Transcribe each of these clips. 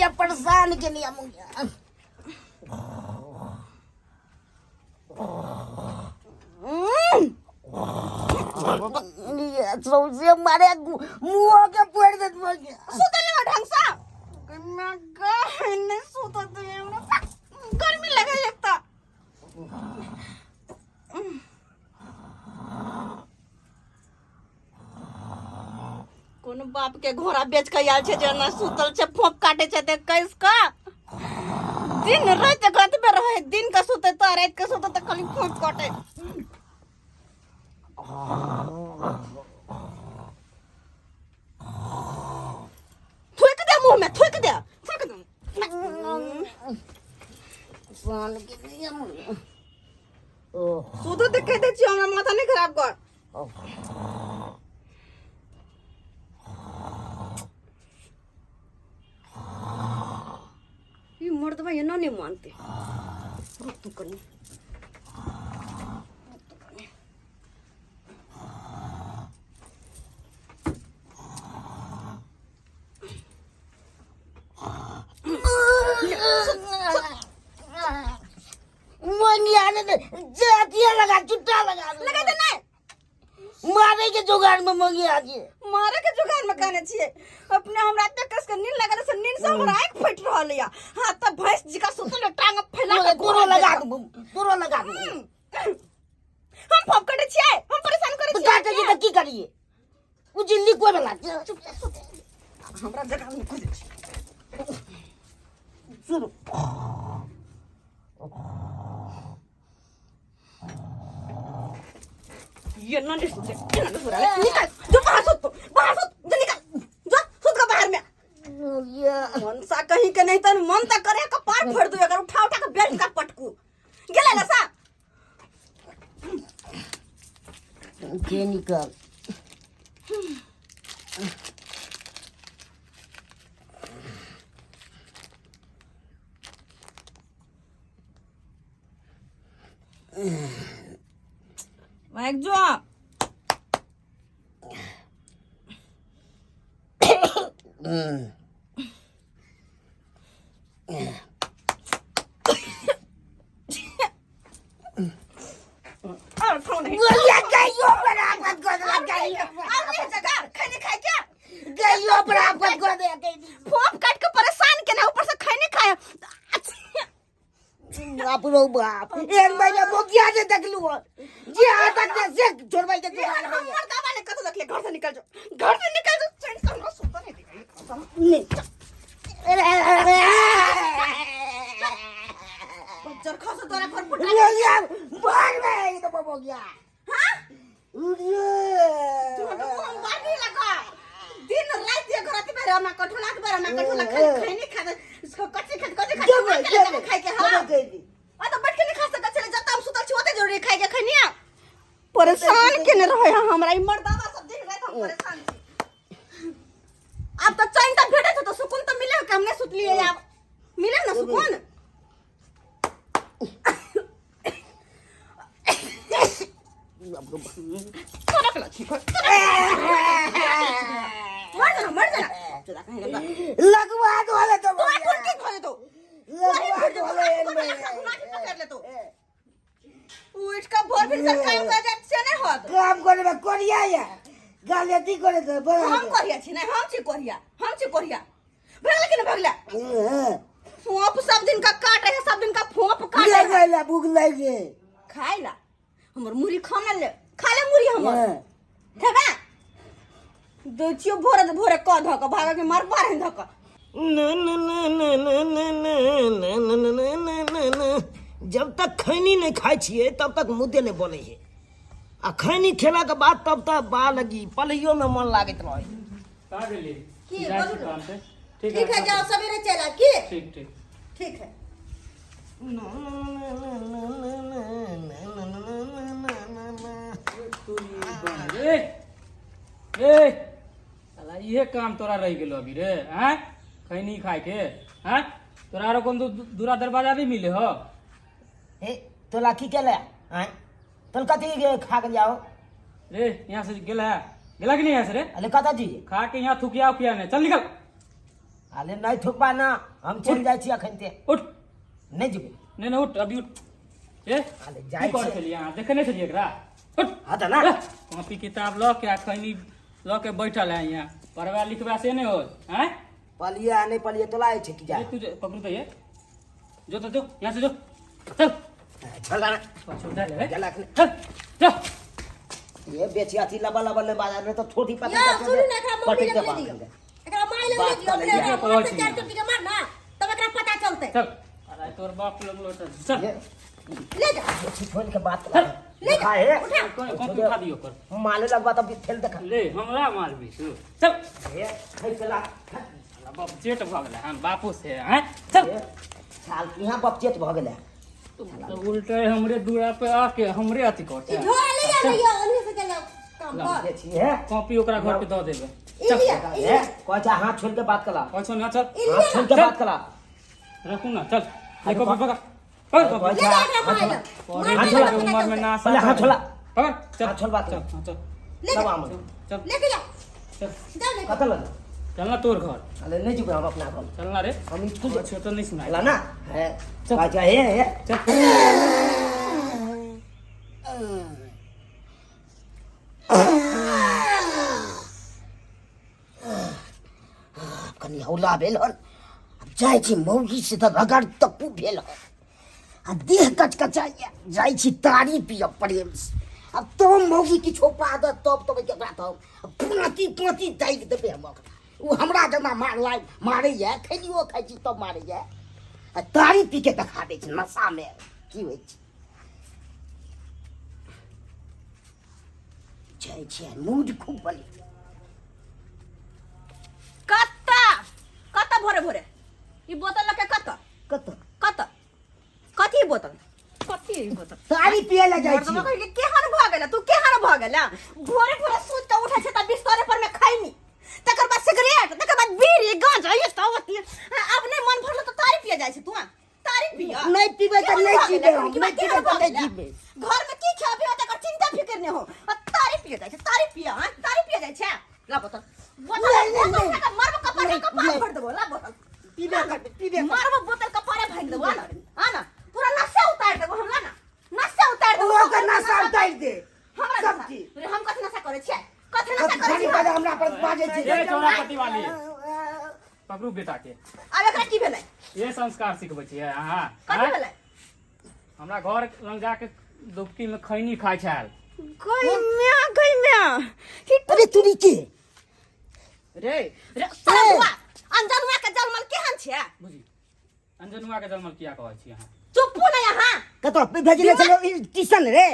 या परेशान के नहीं मुंगिया। सौंसे मारे मुंह के फोड़ देत मुंगिया। सुतल नहीं ढंग से मैं गए नहीं सुतत है हमरा गर्मी लगे एक तो। कोनो बाप के घोड़ा बेच के आयल छै जेना सुतल छै फोप काटे छै ते कैस का दिन रात रात में रहे, दिन का सुते तो रात के सुते तो खाली फोप काटे। थूक दे मुंह में, थूक दे, थूक दे। सान के नहीं मुंगिया। ओ सुतो ते कह दे छी हमरा माथा नहीं खराब कर। ई मर्दबा एना नहीं मानते। रुक तू कनी, रुक तू कनी। मुंगिया ने जातिया लगा चुट्टा लगा लगा दे नहीं। मारे के जुगाड़ में मंगिया जी। मारे के जुगाड़ में कहने छिए अपने हमरा एते कस के नींद लगल से नींद से हमर आंख फटि रहल या। हां त भैंस जी का सुतल टांग फैला के तोरो लगा दूं, तोरो लगा दूं। हम फोप कटे छिए, हम परेशान करे तो छिए। काटे जी त की करिए? उ जिल्ली कोई वाला चुप सुत हमरा जगह में खुद सुन। ये ना नहीं सुते, ये ना नहीं सुते। निकल जो बाहर सुत, बाहर सुत, जो निकल जो सुत का बाहर में। मन सा कहीं के नहीं तन मन त करे का पार फोड़ दू अगर उठा उठा के बेल्ट का पटकू गेले ना सा के निकल। भाग जो। और फोन नहीं। बोलिया गइयो पर आफत कर दे गइयो। अब नहीं जगह खाने खाए क्या? गइयो पर आफत कर दे गइयो। फोप काट के परेशान केना ऊपर से खाने खाए। बाप रो बाप, एक महीना मोगिया से देखलू हो जे हाथ तक से छोड़बाई के जुगाड़ में। हमर दादा ने कतो देखले, घर से निकल जो, घर से निकल जो, चैन से हमरा सुत नहीं देगा। नहीं बच्चर खसो तोरा घर फुटा। मोगिया भाग में ये तो मोगिया। हां उड़िए तू तो हम बार नहीं लगा दिन रात ये घर आती बेरा मा कठोला के बेरा मा कठोला खाई खाई नहीं खाते इसको कच्ची खाते कच्ची खाते जब खाते जब खाई के। हां जब गई आ तो बैठ के नहीं खा सकत छले, जब हम सुतल छी ओते जरूरी खाई के खनिया। परेशान केने रहे हैं हमरा ई मर्दावा सब दिन रात हम परेशान छी। अब तो चैन त भेटे छ तो सुकून त मिले के हमने सुतलिए आब मिले ना सुकून। तोरा के लच्छी कर मर जाना, मर जाना चला कहीं लगा लगवा दो हले तो तो आठ की धरे दो लगवा दो हले पकड़ ले तो उठ का भोर फिर से काम कर जात से नहीं होत। काम करे में कोरिया या गाली करे तो बड़ा हम कोरिया छी नहीं, हम छी कोरिया, हम छी कोरिया। भगला कि नहीं भगला? फोप सब दिन का काट रहे, सब दिन का फोप काट ले रहे। ले भूख लगे खाए ला हमर मुरी खाना ले, खा ले मुरी हमर खेबा दो छियो भोरे भोरे क धक भागा के मार पार धक। जब तक खैनी नहीं खाइ छियै तब तक मुद्दे नहीं बनै है आ खैनी खेला के बाद तब तक बा लगी पलैयो में मन लागैत रहे। कहाँ गेली? की जाइ छी बोलू? काम पे। ठीक ठीक है जाओ सवेरे चला की। ठीक ठीक ठीक है। ए ए साला इहे काम तोरा रह गेलो अभी रे हैं खैनी खाए के हैं तोरा आरो कोन दूरा दरवाजा भी मिले हो? ए तोला की केले हैं तोल कथी के खा के जाओ रे यहाँ से गेला है गेला कि नहीं यहाँ से रे? अरे कता जी खा के यहाँ थुकिया उकिया नहीं, चल निकल। अरे नहीं थुकबा ना हम चलि जाइ छी अखन ते। उठ। नहि जेबै। नहीं नहीं, उठ अभी, उठ। ए, अरे की जाइ करै छी। छलियै अहाँ? देखे नहि छलियै एकरा? उठ। हँ तऽ ना। ए, कॉपी किताब लऽ के आ खैनी लऽ के बैठल है यहाँ, पढ़बा लिखबा से नहि होत आँय? पलिए आ नहि पलिए तोला होइ छै कि जा। ए, तू जो- पकड़ू तो ये, जो तो जो, यहाँ से जो, चल। चल ना। पाछू जा ले। गेला अखने। चल जा। ये बेची अथी लबा लबा ले बाजार में तो छोटी पकड़ यौ के सुनू ने, एकरा मम्मी पटक लग के ले बात दियौ। कर। एकरा माय लग ले बात दियौ। कऽ अपने लैया। एकरा मारतै, चारि चोटी के मार ना तब एकरा पता चलतै। चल, अरे तोर बाप लग लोटा, चल। ये ले जा। बेची खोल के बात कर। ले जा। देखा है। उठा। कौन कॉपी उठा दियो कर। माले लगवा तब खेल देखा। ले, हमरा मारबी तू? चल। ये खाइ के ला। साला बाप जेठ भऽ गेलै हन बापू से आँय? चल। ये साल यहाँ बपचेत भऽ गेलै। तो उल्टे हमरे दूरा पे आके हमरे अथी ई करते। झोरा ले जा ने यौ, ओन्ने से चल जाओ काम पर। ये छी है। कॉपी ओकरा घर पे दऽ देबै। ई लिअ, ई ये लिअ। कहै छै हाथ छोड़ के बात कला। कहै छौ ना, चल। ई हाथ लिअ। छोड़ के बात कला। रखू ना, चल, ले कॉपी पकड़, पकड़ कॉपी। कहै ले छै जा एकरा माय लग। पढ़े मारतै लिखे तऽ के पता उमर में चलतै। ना। पहिले हाथ छोड़ा। पकड़, चल। हाथ छोड़ बात चल, हाँ, चल। ले जा। सब आम। चल। लेके जाओ। चल। जाओ लेके। कतऽ लग? चल ना तोर घर। अरे नहीं जेबै हम अपना घर। चल ना रे। हम स्कूल छो तो नहीं सुनाई। ला ना है। चल। कहै छै हे हे। चल। आब कनि हौला भेल हन, आब जाइ छी मौगी से तऽ रगड़ तप्पू भेल हन आ देह कचकचाइए, जाइ छी तारी पियब प्रेमसँ। आब तो मौगी किछो पादत तब तब ओकरा तऽ पाँति पाँति दागि देबै हम ओकरा। ओ हमरा जेना मारला मारैए, खैलियो खाइ छी तब मारैए। आ तारी पी के देखा दै छै नशामे की होइ छै। जाइ छियै, मूड खूब बनी। कत्ता कत्ता भोरे भोरे ई बोतल लके कत्ता? कतऽ? कत्ता? कथी बोतल? कथी ई बोतल? तारी पिए लए जाइ मर्दवा छी। कहि के केहन भऽ गेल तू, केहन भऽ गेल? भोरे भोरे सुति कऽ उठै छै तऽ बिस्तरे पर में खैनी, तकर बाद सिगरेट, तकर बाद बीड़ी गांजा, ये सब अथी। आब नहि मन भरल तऽ तारी पिए जाइ छै तू। तारी पिया। नहि पीबै तऽ केहन नहि भऽ जीबै गेलै? हम, कि नहि केहन पीबै भऽ तऽ नहि गेलै? जीबै। घर में की खेबी तकर चिंता फिक्र नहि हो आ तारी पिए जाइ छै। तारी पिया, हाँ? तारी पिए जाइ छै। ला बोतल, बोतल। नहीं, नहीं, बोतल नहीं। उठा कऽ मारबो कपार, नहीं, कपार नहीं। भर देबो। ला बोतल। पीबे करबै, पीबे करबै। मारबो बोतल, कपारे भागि देबो। आ ना, आ ना, पूरा नशा उतारि देबो हमरा ना, नशा उतारि देबो। ओकर नशा उतारि दे। हमरा सब नशा। चीज। रे, हम कथी नशा करै छियै? कथी नशा करै खाली छियै? बाजे हमरा पर बाजै छै। ए चौरापति वाली, पकड़ू बेटा के। आब एकरा की भेलै? ये संस्कार सिखबै छियै अहाँ? कथी आँय? भेलै? हमरा घर लग जाके दुबकी में खैनी खाइ छल। गई म्या, गई म्या। अरे तुरी के रे रे सरदुआ, अनजनुआ के जलमल केहन छै? बुझी, अंजनुआ के जन्मल किया कहै छी अहाँ? चुप्पू ने यहाँ। कतऽ भेजने छलै ई ट्यूशन रे?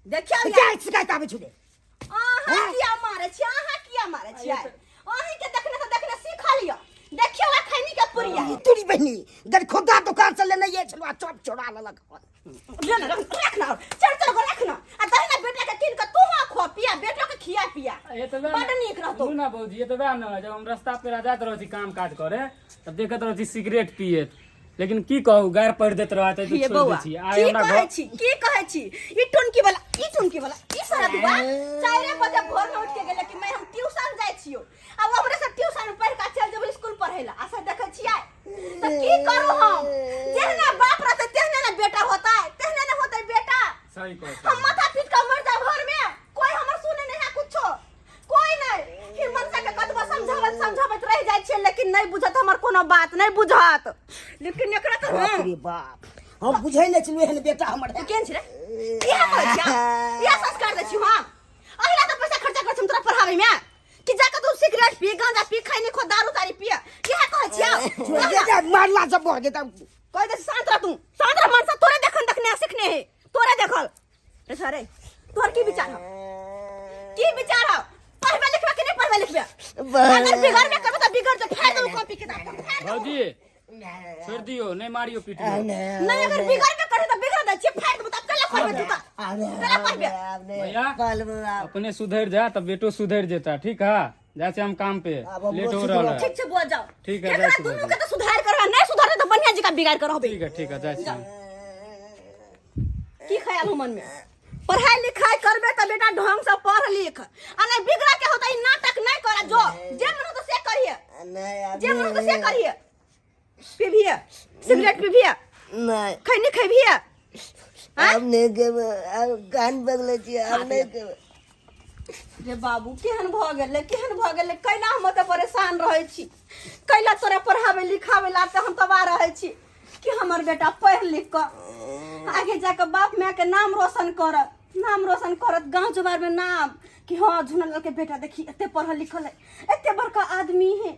देखियौ। क्या शिकायत आबै छौ रे? अहाँ किया मारै छियै? अहाँ किया मारै छियै? अहीं के देखने से देखने सीखल यऽ। देखियौ आ खैनी के पुरिया। ई तुरी बहिनी गरखोदा दुकान से लेने ये छलौ आ चप चोरा लेलक हन। ले ना, रख ना, चल चल गो, रख ना आ दही ना। बेटा के कीन के तू हाँ खो पिया, बेटो के खिया पिया। एतबे बड नीक रहतौ। सुनू ना बौजी, एतबे न जब हम रास्ता पे जाइत रहै छी काम काज करे तब देखैत रहै छी सिगरेट पियैत, लेकिन की कहू, गारि पढ़ि दैत रहै तऽ ये छोड़ि दै बौआ, छी। आइ की हमरा कहै घर छी? की कहै छी? ई टुनकी वाला, ई टुनकी वाला, ई सारा दुआ 4 बजे भोर में उठ के गेलै कि मैं हम ट्यूशन जाइ छियो। आ वो हमरे से ट्यूशन पढ़ के चल जेबै स्कूल पढ़ै ला। आ से देखै छियै तऽ की करू हम? जेहना बाप रहतै तेहने ने बेटा होतै, तेहने ने होतै बेटा। सही कहै छी। हम माथा पीट के मर जाब घर में, कोई हमर सुने नहीं है कुछो, कोई नहीं। फिर मनसा के कतबो समझाबत समझाबत रह जाइ छियै, लेकिन नहीं बुझत हमर कोनो बात नहीं बुझत। लेकिन एकरा तऽ बाप रे बाप, हम बुझै नहि छलहुँ एहन बेटा हमर तू केहन छी रे? इएह कहै छियै? इएह संस्कार दै छियौ हम? अहिला तऽ पैसा खर्चा करै छी हम तोरा पढ़ाबै में कि जाके तू सिगरेट पी, गांजा पी, खैनी खो, दारू तारी पिय, इएह कहै छियौ? मारला सब भऽ जेतै। कहै दे, शांत रह तू, शांत रह। मनसा तोरे देखन देखने सिखने है, तोरे देखल रे। सरे, तोहर की विचार हौ? की विचार हौ? पढ़बे लिखबे कि नहीं पढ़बे लिखबे? अगर बिगड़बे करबे तऽ बिगड़ जो, फाड़ देबो कॉपी किताब के, फाड़ देबो। भौजी, छोड़ि दियौ, नहि मारियौ पिटियौ। नहीं, अगर बिगड़बे करबे तऽ बिगड़ दै छियै, फाड़ देबो। तब केला पढ़बे तू? तऽ केला पढ़बे? भैया, अपने सुधरि जा तऽ बेटो सुधरि जेता। ठीक है, जाइ छी हम काम पे, आब हमरो लेट हो सुधरल। रहल है। ठीक छै बुआ, जाओ। ठीक है, एकरा जाइ छी दुनू भौजी। के तऽ सुधार करबा, नहीं सुधारते तऽ बढ़िया जकाँ बिगाड़ के रहबे। ठीक है, ठीक है, जाइ छी हम। की ख्याल हो मन में? पढ़ाई लिखाई करबे तऽ बेटा ढंग से पढ़ लिख, आ नहीं बिगड़ के होता, ई नाटक नहीं करा। जो जे मन होता से करिए, जे मन होता से करिए। पीबिए सिगरेट पीबिए नहीं खैनी खेबिए आब नहीं खेबै आब कान पकड़ले छियै आब नहीं खेबै रे बाबू केहन भऽ गेलै केहन भऽ गेलै कैला हम ओतऽ परेशान रहै छी कैला तोरा पढ़ाबै लिखाबै ला तऽ हम तबाह रहै छी कि हमर बेटा पढ़ि लिख कऽ आगे जाकऽ बाप मायके नाम रोशन करत नाम रोशन करत गाँव जवारमे नाम कि हँ झुनलाल के बेटा देखी एते पढ़ल लिखल है एते बड़का आदमी है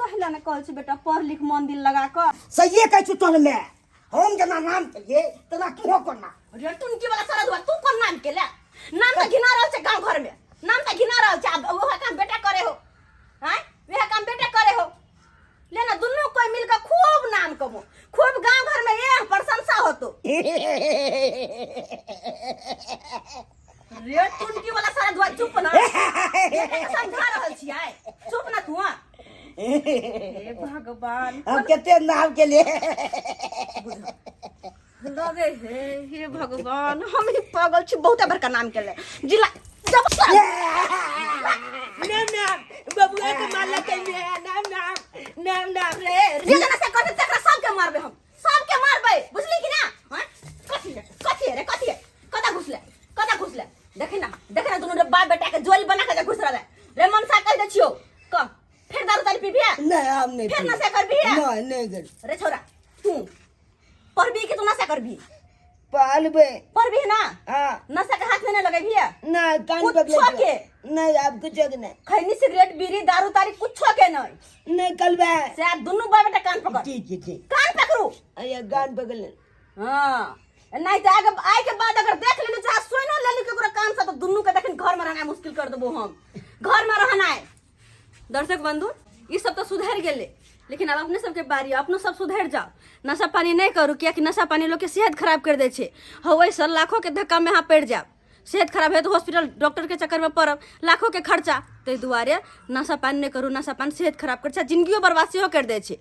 तहिला ने कहै छी बेटा पढ़ लिख मन दिल लगा कऽ सहिए कहै छु तोहर माय हम जेना नाम केलिए तेना तूहो करना रे टुनकी वाला सारा दुआ तू कोन नाम केले नाम तऽ घिना रहल छै गाँव घर में नाम तऽ घिना रहल छै आब वएह काम बेटा करे हो आँय वएह काम बेटा करे हो ले ना दुनू कोई मिलकर खूब नाम कमो खूब गांव घर में ये प्रशंसा होतो रे टुनकी वाला सारा दुआ चुप ना बेटा के समझा रहल छियै चुप ना तू हे भगवान हम कते नाम के लिए लगे हे हे भगवान हम ही पागल छी बहुत बड़का नाम के ले जिला जब नाम नाम बबुआ के मारला कहीं नाम नाम नाम नाम रे रे जना से करते तकरा सबके मारबे हम सबके मारबे बुझली कि ना हां कथी है कथी है रे कथी है कता घुसले कता घुसले देखे ना देखे ना दुनू रे बाप बेटा के जोड़ी बना के जे घुस रहले रे मनसा कह दे छियो कह फिर दारू तारी पीबिया नहीं हम नहीं फिर नशा करबी है? नहीं नहीं कर रे छोरा तू पढ़बी कि तू नशा करबी पालबे पढ़बी ना हाँ नशा के हाथ में ना लगेबी ना कान कुछो पकड़े के। नहीं आप कुछ के नहीं खैनी सिगरेट बीड़ी दारू तारी कुछो के नहीं नहीं कलबे से आ दुनू बाप बेटा कान पकड़ ठीक है ठीक कान पकड़ू अरे कान पकड़ ले हाँ नहीं तो आगे आए के बाद अगर देख लेलू चाहे सुनो लेलू केकरो कान से तो दुनू के देखिन घर में रहना मुश्किल कर देबो हम घर में रहना है दर्शक बंधु ई सब तो सुधर गेले लेकिन आब अपने सबके बारी अपनो सब सुधर जाओ नशा पानी नहीं करू कियाकि नशा पानी लोग के सेहत खराब कर दै छै हौ ओहिसँ लाखों के धक्का में अहाँ पड़ि जायब सेहत खराब है तो हॉस्पिटल डॉक्टर के चक्कर में पड़ब लाखों के खर्चा ताहि दुआरे नशा पानी नहीं करू नशा पानी सेहत खराब कर छै जिंदगियो बर्बाद सेहो कर दै छै।